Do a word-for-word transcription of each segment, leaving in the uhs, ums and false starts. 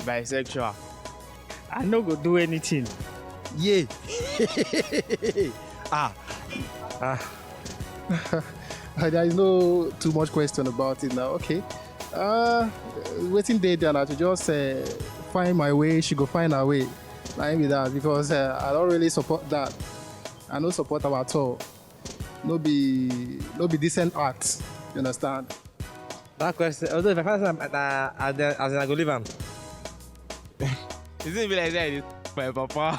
bisexual. I no go do anything. Yeah. Ah. Ah. There is no too much question about it now. Okay. Uh, wetin dey there na to just uh, find my way. She go find her way. Na im be that, because uh, I don't really support that. I no support am at all. No be no be decent act. You understand? That question, although if I find am, uh, as in, as in I go leave am. Is it be like that? My papa.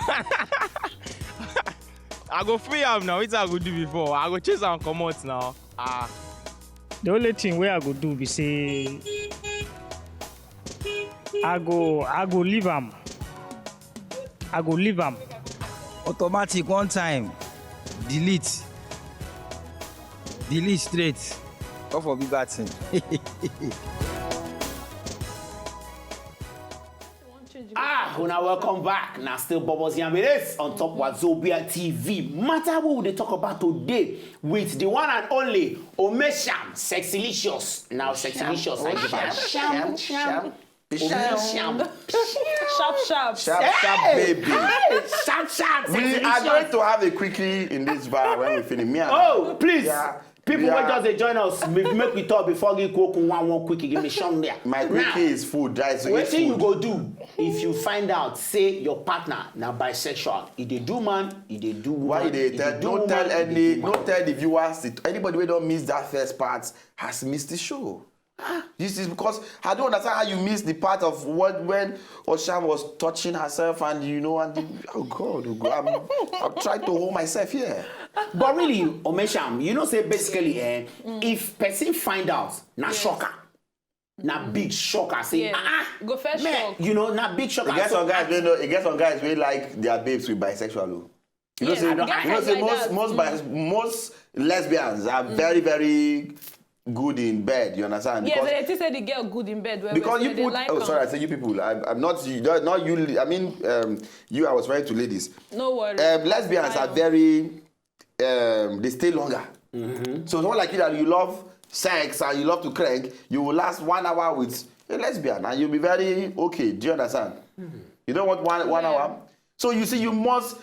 I go free am now. Wetin I go do before? I go chase am comot now. Ah. The only thing wey I go do be say I go I go leave am. I go leave am. Automatic, one time, delete, delete straight. Go for bigger thing. Ah, una welcome back. Now still Bubbles Yam it is on top Wazobia T V. Matter what we dey talk about today with the one and only Omesham, Sexylicious. Now Sexylicious, I give her sham, sham, Omesham. Sharp, sharp. Sharp, sharp, baby. Sharp, sharp, We are going Sexylicious. To have a quickie in this bar when we finish. Me and Oh, please. Yeah. People Yeah. wey just dey join us, make make we talk before you cook one one quickie, give me some there. My quickie is food. That is Wetin food. You go do if you find out say your partner na bisexual? E dey do man, e dey do woman. Why you dey e tell? do No woman, tell e dey any. do No man. Tell the viewers. It, anybody wey don miss that first part has missed the show. This is because I don't understand how you miss the part of what when Osham was touching herself and you know and the, oh God, oh God, I'm, I'm trying to hold myself here. But really, Omesham, you know say basically, eh, if person find out, na shocker, na big shocker. Say, Yeah. ah, Go first man, shock. You know, na big shocker. You get So, some guys wey know. You get some guys wey like their babes with bisexual o. You know Yeah, say I get you know friends say like most that. most Mm. bis, most lesbians are very very good in bed. You understand? Yes, Because they think say the girl good in bed. Well, because well, you so they put like oh am. Sorry, I say you people. I, I'm not you. Not, not you. I mean, um, you. I was referring to ladies. No worry. Um, lesbians Fine. Are very um, they stay longer. So someone like you that you love sex and you love to crank, you will last one hour with a lesbian and you'll be very okay. Do you understand? You don't want one one Yeah. Hour. So you see, you must.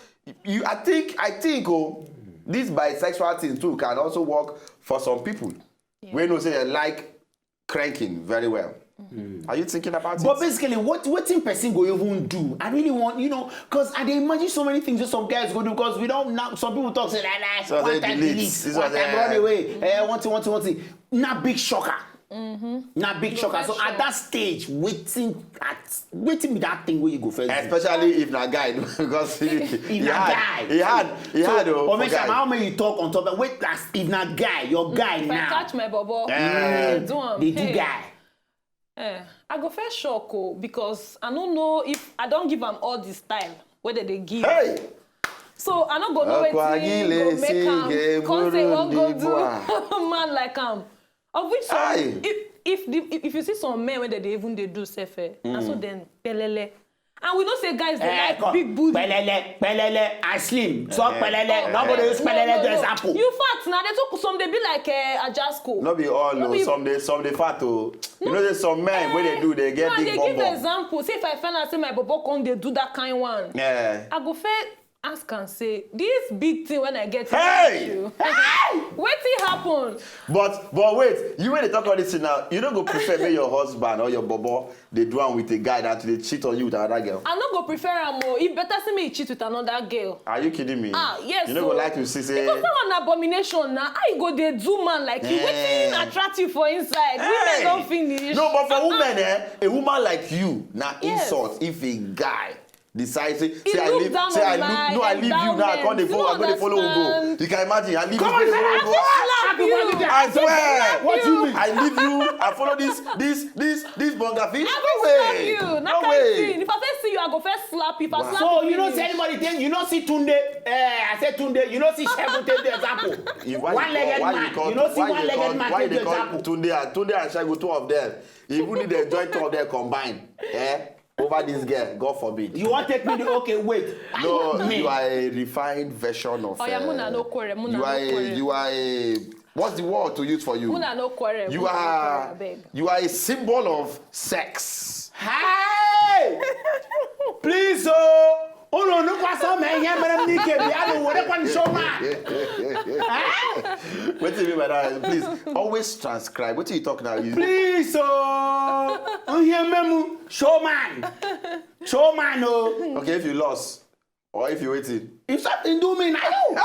You, I think. I think. Oh, this bisexual thing too can also work for some people. When you say they like cranking very well. Are you thinking about But it? Basically, what wetin person go even do? I really want, you know, because I dey imagine so many things that some guys go do because we don't now. Some people talk say, nah, nah, So one they time delete. delete, This one was time a- run away, eh, one thing, one thing, one thing. Na big shocker. Na big shocker. So Shock. At that stage, wetin at wetin be that thing where you go first? Do? Especially if na guy, because he, he na had, guy. he had, he So, had. Oh, for Omesha, guy. How many you talk on top? Of, wait, as if na guy, your guy If I now. Catch my bobo. Eh. They do am. They do Hey. Guy. Eh, I go first shock o because I no know if I don give am all the style wey dem dey give. Hey, So I no go know Akwagile wetin go make am sige come say wan go buru ndi do man like am. Of which some, Aye. if if the if, if you see some men wey dem dey even dey do sef eh, na so dem pelele. And we know say guys dey Eh, like come. Big booty. Pelele, pelele, and slim. So pelele. Oh, Nobody use no, pelele no, to no. example. You fat na dey talk some dey be like uh, Ajasco. No be all No o. be- Some dey some dey fat o. You know say some men wey dey do dey get No, big dey bum give bum. Example say if I find out say my bobo come dey do that kind one. Yeah. I go first ask am say this big thing when I get Hey! You, wetin happen? But but wait, you wey dey talk all this thing now, you no go prefer make your husband or your bobo dey do am with a guy than to dey cheat on you with another girl? I no go prefer am o. E better say make e cheat with another girl. Are you kidding me? Ah yes. You no go like to see say. Because that one na abomination na. How you go dey do man like you? Eh. Wetin attract you for inside? Women Hey! Don finish. No, but for Uh-uh. Women, eh, a woman like you na Yes. Insult if a guy decide say He say I look leave down say on I my leave no I leave you now I come dey endowment. follow I come dey follow we go. Understand? You can imagine I leave Come you on, dey sir, follow I go. go slap you. What do you mean? I swear. What you mean? I leave you. I follow this this this this bonga fish. I No go slap way. You. No That kind way. Thing. If I first see you, I go first slap you. If I slap So you, you know finish. See anybody take you know see Tunde. Eh, I say Tunde. You know see Shegun take the example. You- why you One legged call- why you man. call- You know see why you one legged call- man why take you the call example. Tunde and Tunde and Shegun, two of them. Even if they join two of them combined, eh? Over this girl, God forbid. You want take me the okay? Wait. No, Me. You are a refined version of. Oh yeah, uh, Muna no quarrel. Muna you no are a, quarrel. You are a. What's the word to use for you? Muna no quarrel. You Muna no are. Quarrel, abeg. You are a symbol of sex. Hey! Please, oh, unu nụkwa some ihe mere m n'ike bịa nụ werekwa showman. What do you mean by that? Please, always transcribe. What are you talking about? You- Please, oh, ihe memu showman. Showman, oh. Okay, if you lost, or if you waiting. If something do me, now you.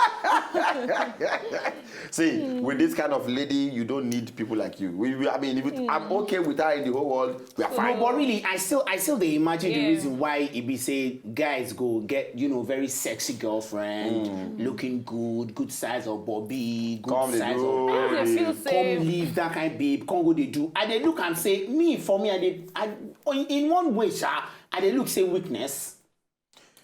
See, with this kind of lady, you don't need people like you. We, we, I mean, if it, I'm okay with her in the whole world, we are No, fine. but really, I still, I still dey imagine the Yeah. reason why e be say guys go get, you know, very sexy girlfriend, looking good, good size of bobby, good Come dey size do. of They feel come safe. Leave that kind babe, come go dey do. I dey look and say, me for me, I dey, I, in, in one way, sha, I dey look say weakness,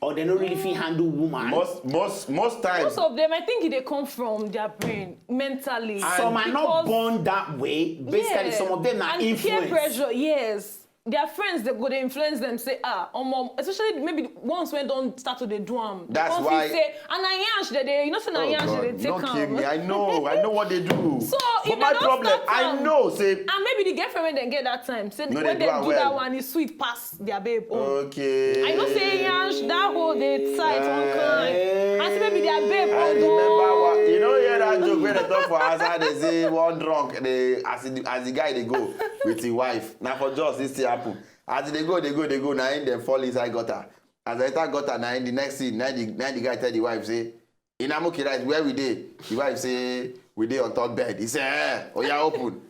or they no really fit handle woman. Most, most, most times. Most of them, I think they come from their brain, mentally. Some are not Because- born that way. Basically, Yeah. Some of them are And influenced. Peer pressure, yes. Their friends, they go, they influence them, say, ah, um, um, especially maybe once when don't start to they do am. That's Don't why- Say, and I yansh they, they, you know, say na Oh yansh God, they take don't kill am. Me. I know, I know what they do. So, But if my they don't problem, start I am- know, say. And maybe the girlfriend then get that time. Say No, when they they do am do that well. One, it's sweet pass their babe. Oh. Okay. I know say yansh that whole day tight one kind. And say maybe their babe I won't remember go. What, you know, hear that joke where they talk for outside. They say one drunk. They as the, as the guy they go with his wife. Now for just this thing happen. As they go, they go, they go. Now in them fall inside gutter. As I start gutter, now in the next scene, now the, now the guy tell the wife say, "Inamuki, right where we dey?" The wife say, "We dey on top bed." He say, "Eh, oh yeah, open."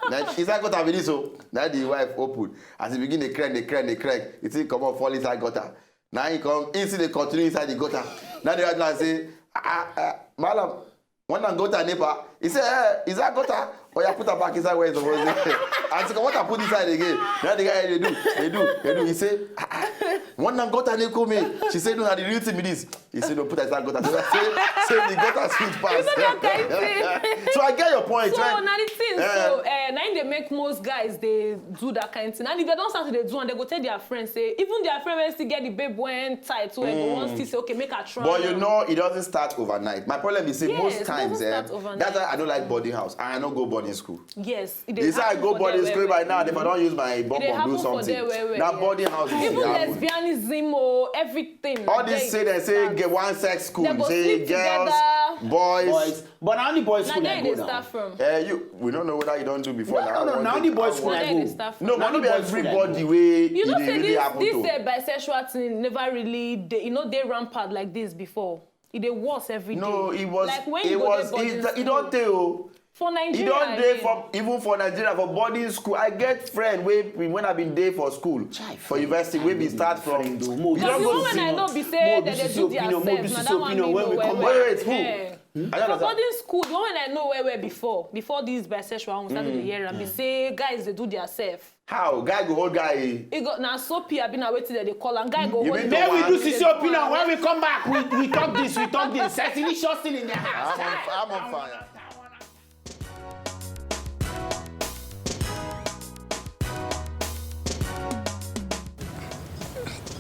Now inside gutter be this so. Now the wife open. As he begin the crank, the crank, the crank. He still come up fall inside gutter. Now he come, he still dey continue inside the gutter. Now the wife now say, "Ah, ah, ah, madam, one and gutter neighbor." He say, "Eh, is that gutter? Oh yeah, put her back inside where it's supposed to." As he come out and put inside again. Now the guy they do, they do, they do. He say, "Ah, ah, one and gutter neighbor me." She say, "No, na the real thing be this." He say, "No, put her inside gutter." So I say, say the gutter sweet pass. It's not that kind thing. So I get your point. So Right? Now the thing, Eh. So uh, now they make most guys they do that kind of thing. And if they don't start to they do, and they go tell their friends, say even their friends still get the babe when tight, so they go want still say, okay, make a try. But you know, it doesn't start overnight. My problem is, say Yes, most it times, doesn't eh, start overnight. That's why I don't like boarding house. I no go boarding school. Yes, it They say I happen go for boarding there school well, by now. If I don't use my It bomb dey bomb do happen for something. There well, well, Now yes. Boarding house is Even happen. Lesbianism or everything. All this say they say get one sex school. They go Say sleep girls, together. Boys. Boys, but na only boys Now school there I they go now. Start from. Eh, you, we don't know whether you don't do before. No, Now, no, no, one na day- only boys school Now I there they go. Start from. No, but Only not be boys school I everybody go. way You know, it dey say really this happen this to. Uh, bisexual thing never really, dey, you know, they rampant like this before. It dey worse every day. No, it was. Like when It you go was. dey boarding It, it school. Don't tell. For It Nigeria, don't I dey mean. For even for Nigeria, for boarding school. I get friend wey when I been dey for school, Chai, for university, wey be start from. Friend o, You mo don Because the go one when see. I know be Mo say do that they see do opinion, their mo do self, see na that one opinion me when know we well come well. Wait, who? Eh. I don't For understand. Boarding school, the one when I know well well before, before this bisexual one, we started to hear am. Be say guys they do their self. How guy go hold guy? He got now so P, I been waiting that they call and guy go You hold mean the to May we one? do sisi opinion when we come back. We, we talk this, we talk this. Sexy still in the house. I'm on, I'm on fire.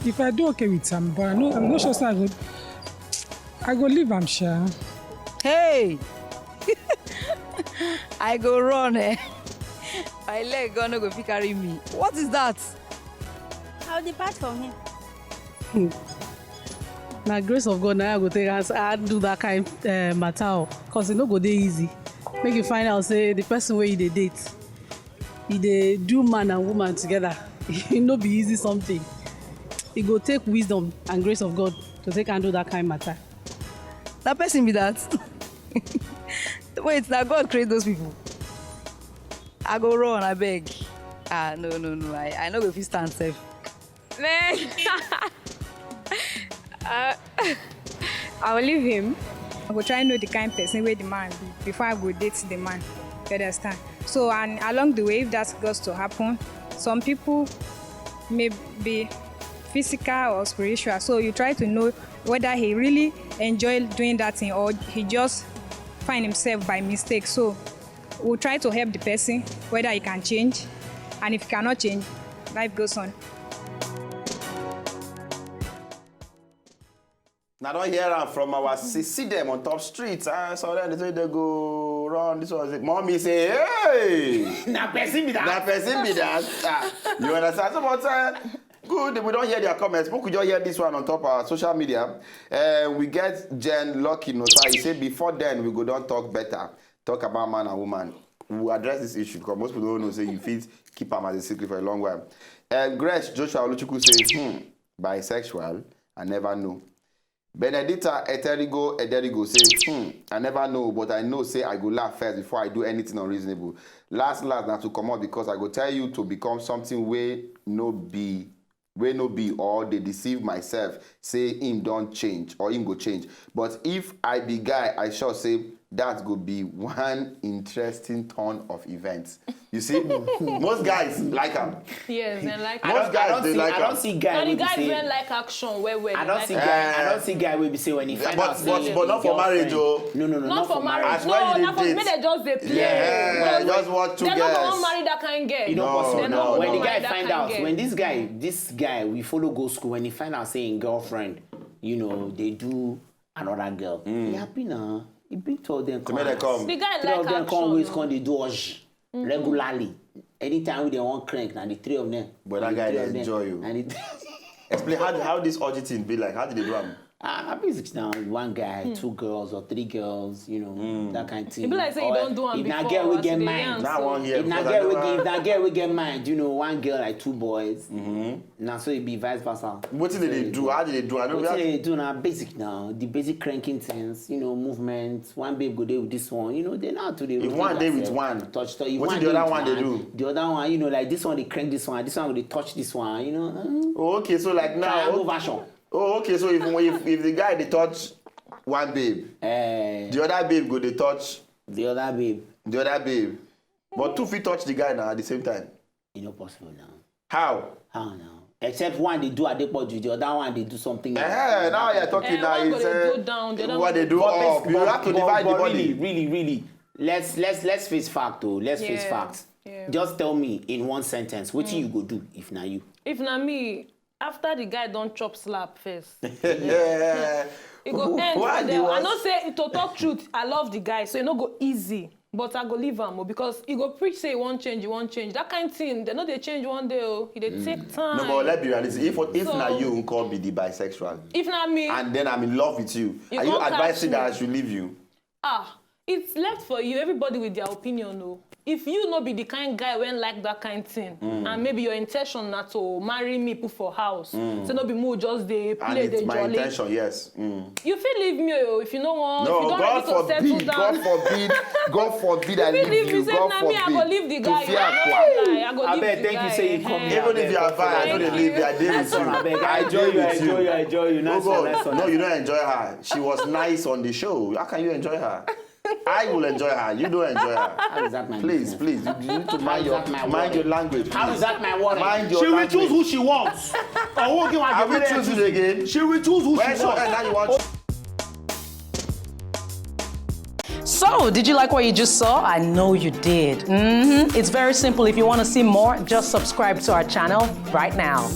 If I do okay with am, but I know I'm not sure say I go I go leave am sha. Hey! I go run eh. My leg God no go fit carry me. What is that? I'll depart from here. Na grace of God na I go take as I do that kind uh, matter o, cause e no go dey easy. Make you find out say the person wey you dey date, e dey do man and woman together. E no be easy something. E go take wisdom and grace of God to take handle that kind matter. Na person be that? Wait, na God create those people. I go run, I beg. Ah, no, no, no. I, I no go fit stand sef. Man. uh, I will leave him. I go try know the kind person wey the man be before I go date the man. You understand? So, and along the way, if that goes to happen, some people may be physical or spiritual. So you try to know whether he really enjoy doing that thing or he just find himself by mistake. So we'll try to help the person whether he can change, and if he cannot change, life goes on. Na don hear am from our sisi dem on top street. Ah, so then they say they go Run, this one say, "Mommy say, hey!" Na person be Na that. person be that. Ah, you understand? So, but uh, good, we don't hear their comments. But we just hear this one on top of our social media. Uh, we get Jen Lucky Nosa. He said, "Before then, we go don't talk better. Talk about man and woman. We will address this issue because most people don't know say you fit keep am as a secret for a long while." And Grace Joshua Oluchukwu says, "Hmm, bisexual, I never know." Benedicta Eterigo Ederigo says, "Hmm, I never know, but I know say I go laugh first before I do anything unreasonable. Last last na to comot because I go tell you to become something wey no be wey no be or dey deceive myself say him don change or him go change. But if I be guy, I sure say that go be one interesting turn of events." You see, most guys like am. Yes, and like Most guys, they see, like I don't am. see guy and the wey be guys say. When like action well well. I don't like see am. guy. I don't see guy wey be say when he find But- out say but- but not for marriage, girlfriend- oh. No, no, no, Not not for for marriage. marriage. As No, when you na for dey me date. They just dey play. Yeah, Well, just watch two They no go girls. wan marry that kind girl. You know No, possible They no, now. go When the marry guy that find kind out, girl. when this guy, this guy, we follow go school. When he find out saying girlfriend, you know, they do another girl. He happy now. He bring two of them To make them come. The guy Three like of them action. come always Oh. come. They do us regularly. Anytime we they want crank, now the three of them. But that And the guy three dey of them. Enjoy you. And it, Explain how how this orgy thing be like. How did they do am? Ah, basic now. One guy, two girls, or three girls, you know, that kind of thing. E be like say you Or don do am if na before, girl we as get you dey mind. yarn That so. one here. If na Because I girl we never- get, if na girl we get mind, you know, one girl like two boys. Now so it be vice versa. Wetin they dey do? How did they do? I don't Wetin react. They do now basic now. The basic cranking things, you know, movement. One babe go there with this one, you know, they know how to dey If rotate one day with yourself. One, Touch, touch. If wetin one the day other with one dey do? The other one, you know, like this one they crank this one, this one go dey touch this one, you know. Oh, okay, so like now. Triangle version. Oh, okay, so if if, if the guy they touch one babe, Eh, the other babe go they touch the other babe, the other babe, but two fit touch the guy now at the same time. You know possible now. How? How now? Except one they do Adepoju, the other one they do something. Eh, now you're talking Eh, now. one go It's, dey uh, go down, the other what one they go do But up. bas- You but- have to but- divide the but body. Really, really, really. Let's let's let's face fact though. Let's face Yeah. facts. Yeah. Just tell me in one sentence what you go do if na you. If na me, after the guy don chop slap first, Yeah. e go end. Why for the there. I ones- know say to talk truth, I love the guy, so e no go easy. But I go leave am o, because e go preach say e wan change, e wan change. That kind thing, they no dey change one day o. E dey take time. No, but let's be realistic. If if So- na you, nko be the bisexual, If na me, and then I'm in love with you, You are you can't catch advising that I me. Should leave you? Ah, it's left for you. Everybody with their opinion o. If you no be the kind guy wey like that kind thing, and maybe your intention na to marry me put for house, so no be me just dey And play, it's dey my jolly. Intention, yes. Mm. You fit leave me o if you no wan. If you No, don God ready to settle forbid, down. God forbid, God forbid I You fit leave leave you. me, say God na me I go forbid. leave the To guy. fear I no akwa. fit lie, I go leave Abeg, the thank you guy. Say you come Eh. here. Even if you are Abeg, fine, I come no dey here. leave you. I dey with Nice one, you. abeg. I I dey enjoy you, I with enjoy you, you. I enjoy you. Oh Nice one, God, nice one, no, nice you one. Don't enjoy her. She was nice on the show. How can you enjoy her? I will enjoy her. You don't enjoy her. How is that my Please, business? Please, you, you need to mind How is your that my mind your worry? Language. How Please. Is that my worry? Mind your She will language. Choose who she wants. Or who give her I the will will choose choose. You again. She will choose who When she so wants. And now you want. So, did you like what you just saw? I know you did. hmm It's very simple. If you want to see more, just subscribe to our channel right now.